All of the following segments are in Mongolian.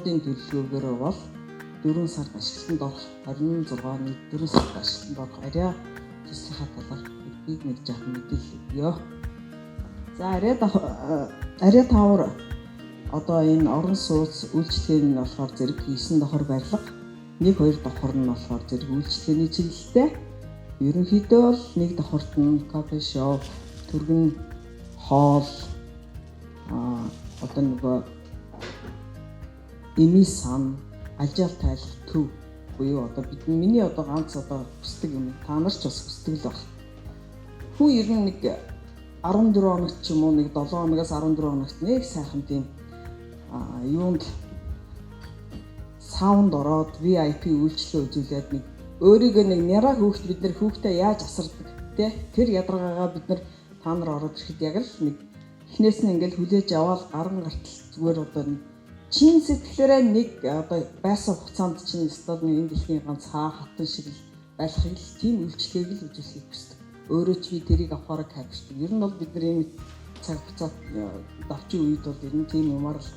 Холбоодын төлөвлөгөөгөөр бол 4 сард ашиглалтанд орох, 26-ны 4 сард ашиглалтанд орох Ариа төслийнхаа талаар биднийг нэг жаахан мэдээлэл өгье. За, Ариа Tower одоо энэ орон сууц үйлчилгээний нь болохоор зэрэг 9 давхар барилга, 1 2 давхар нь болохоор зэрэг үйлчилгээний чиглэлтэй. Ерөнхийдөө бол нэг давхарт нь coffee shop, түргэн хоол, одоо нөгөө эми сан, алжаал тайлах төв буюу одоо бид миний одоо ганц одоо хүсдэг юм, та нар ч бас хүсдэг л баг. Хүн ер нь нэг 14 хоногт ч юм уу, нэг 7 хоногоос 14 хоногт нэг сайхан тийм юунд саунд ороод VIP үйлчлэгээ үзүүлээд нэг өөрийгөө нэг няраа хүүхд, бид нар хүүхдээ яаж асардаг те, тэр ядаргаагаа бид нар, та нар ороод ирэхэд яг л нэг эхнээс нь ингээл хүлээж аваад гарan гартал зүгээр одоо нэг чин сэтгэлээрээ нэг одоо байсан хугацаанд чинь ёстой нэг энэ дэлхийн ганц хаа хатан шиг л байхыг л тийм үйлчлэгийг л үзүүлэхийг хүсдэг. Өөрөө ч би тэрийг авахаараа кайфшдаг. Ер нь бол бид нар энэ цаг хугацаа давчин үед бол ер нь тийм юмар л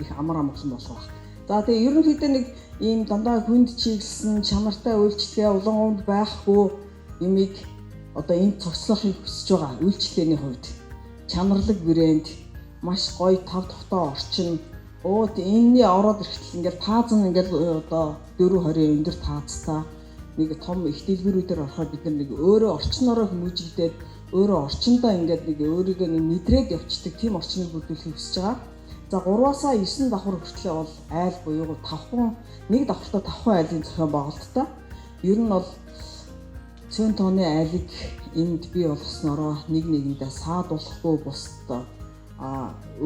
их амар амгалан болох байх. За, тэгээ ерөнхийдөө нэг ийм дандаа хүнд чиглэсэн чанартай үйлчлэгээ, улаан говьд байхгүй юмыг одоо энд цогцлохыг хүсэж байгаа. Үйлчлэгээний хувьд чанарлаг брэнд, маш гоё тав тухтай орчин. Оо, энэний ороод ирэхдээ ингээл таазан ингээл одоо 4 20 өндөр таазтай нэг том их дэлгүүрүүдээр орохоор бид нар нэг өөрөө орчноороо хүмүүжигдээд, өөрөө орчиндоо ингээд нэг өөрийгөө нэг мэдрээд явцдаг тийм орчныг бүрдүүлэхийг хүсэж байгаа. За, 3-аасаа 9 давхар хүртлээр бол айл буюу 5хан, нэг давхартаа 5хан айлын зохион байгуулалттай. Ер нь бол цөөн тооны айлыг энд бий болгосноороо нэг нэгэндээ саадуулахгүй, бусд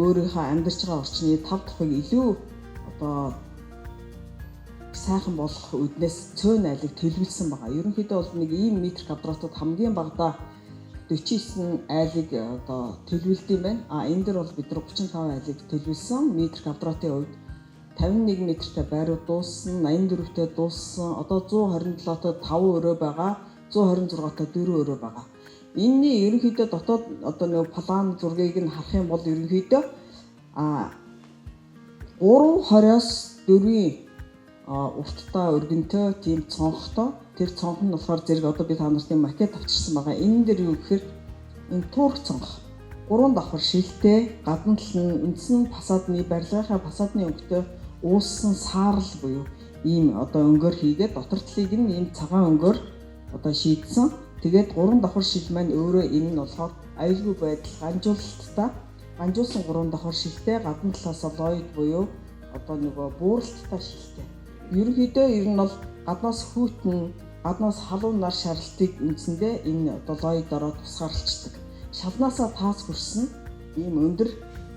өөрийнхөө амьдарч байгаа орчны тав тухыг илүү одоо сайхан болгох үүднээс цөөн айлыг төлөвлөсөн байгаа. Ерөнхийдөө бол нэг ийм метр квадратууд хамгийн багадаа 49 айлыг одоо төлөвлөд юм байна. А энэ дэр бол бид нар 35 айлыг төлөвлөсөн. Метр квадратын хувьд 51 метртэй байрууд дууссан, 84-тэй дууссан. Одоо 127-той 5 өрөө байгаа, 126-той 4 өрөө байгаа. Энийний ерөнхийдөө дотоод одоо нэг план зургийг нь харах юм бол ерөнхийдөө 3.20-оос 4-ийн урттай өргөнтэй тийм цонхтой. Тэр цонх нь болохоор зэрэг одоо би та нарт макет авчирсан байгаа. Энэ дээр юу гэхээр энэ турк цонх. Гурван давхар шилтэй, гадна тал нь үндсэн фасадны барилгынхаа фасадны өнгөтэй ууссан саарал буюу ийм одоо өнгөөр хийгээд, дотор талыг нь ийм цагаан өнгөөр одоо шийдсэн. Тэгээд гурван давхар шил маань өөрөө энэ нь болохоор аюулгүй байдал ганжуулалттай, ганжуулсан гурван давхар шилтэй, гадна талаас лойд буюу одоо нөгөө бууралттай шилтэй. Ерөнхийдөө ер нь бол гаднаас хүйтэн, гаднаас халуун нар шаралтыг үндсэндээ энэ одоо лойдороо тусгаарлцдаг. Шалнаасаа таас хөрсөн ийм өндөр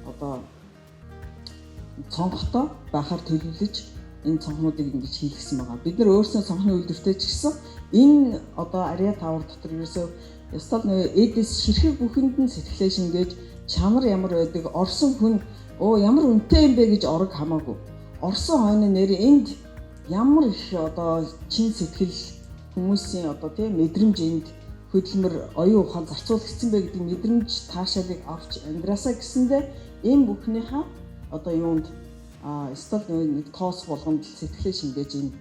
одоо цонхтой байхаар төлөвлөж энэ цонхнуудыг ингэж хийлгэсэн байгаа. Бид нар өөрсдөө цонхны үйлдвэртэй ч гэсэн энэ одоо Ариа Tower дотор ерөөсөө ёстой нэг эдис ширхэг бүхэнд нь сэтгэлээ шингээж, чанар ямар байдаг, орсон хүн "Оо, ямар үнэтэй юм бэ" гэж орог хамаагүй. Орсон хойно нэр энд ямар их одоо чин сэтгэл, хүмүүсийн одоо тийм мэдрэмж, энд хөдөлмөр, оюун ухаан зарцуулагдсан бэ гэдэг мэдрэмж таашаалыг авч амьдраасаа гэсэндээ энэ бүхнийхээ одоо юунд ёстой нэг тоос болгонд сэтгэлээ шингээж энэ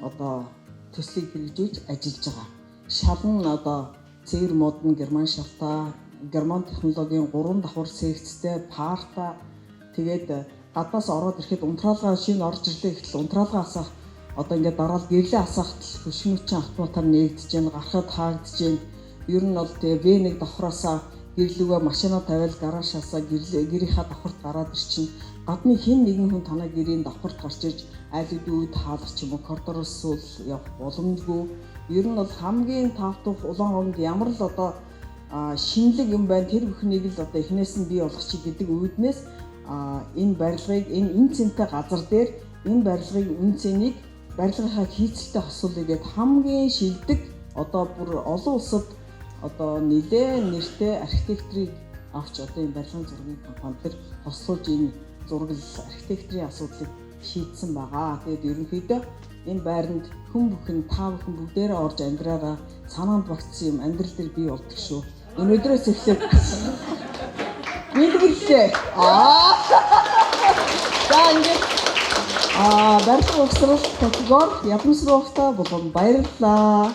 одоо төслийг хэрэгжүүлж ажиллаж байгаа. Шал нь одоо цэвэр модон герман шалтай, герман технологийн 3 давхар секцтэй парта. Тэгээд гаднаас ороод ирэхэд унтраалгаа шинэ орж ирлээ гэхэл унтраалгаа асаах одоо ингээд дараал гэрлээ асаахт хөшмөчин автоматар нээгдэж гэн, гарахад хаагдаж гэн. Ер нь бол тэгээ В1 давхраасаа гэрлүүгээ машина тавиал гараашаасаа гэрийнхаа давхарт гараад ирчин. Гадны хэн нэгэн хүн танай гэрийн давхарт гарч иж айл үд хаалгач юм уу коридороос суул явах боломжгүй. Ер нь бол хамгийн тав тух улаан говьд ямар л одоо шинэлэг юм байна, тэр бүхнийг л одоо эхнээс нь бий болгочих гэдэг үүднээс энэ барилгыг энэ үн цэнтэй газар дээр энэ барилгыг үн цэнийг барилгынхаа хийцэлтэй хосуулъя гэд хамгийн шилдэг, одоо бүр олон улсад одоо нэлээд нэртэй архитекторыг авч одоо энэ барилгын зургийн компани дээр хослуулж энэ зураг архитекторын асуудлыг шийдсэн байгаа. Тэгээд ерөнхийдөө энэ байранд хүн бүхэн, та бүхэн бүгдээрээ орж амьдраараа, санаанд багтсан юм амьдрал дээр бий болдог шүү. Өнөөдрөөс эхлээд бэлгэлээ. Аа. За, ингээд Барилга угсрал категори Ядамсруулалтаа булган, баярлалаа.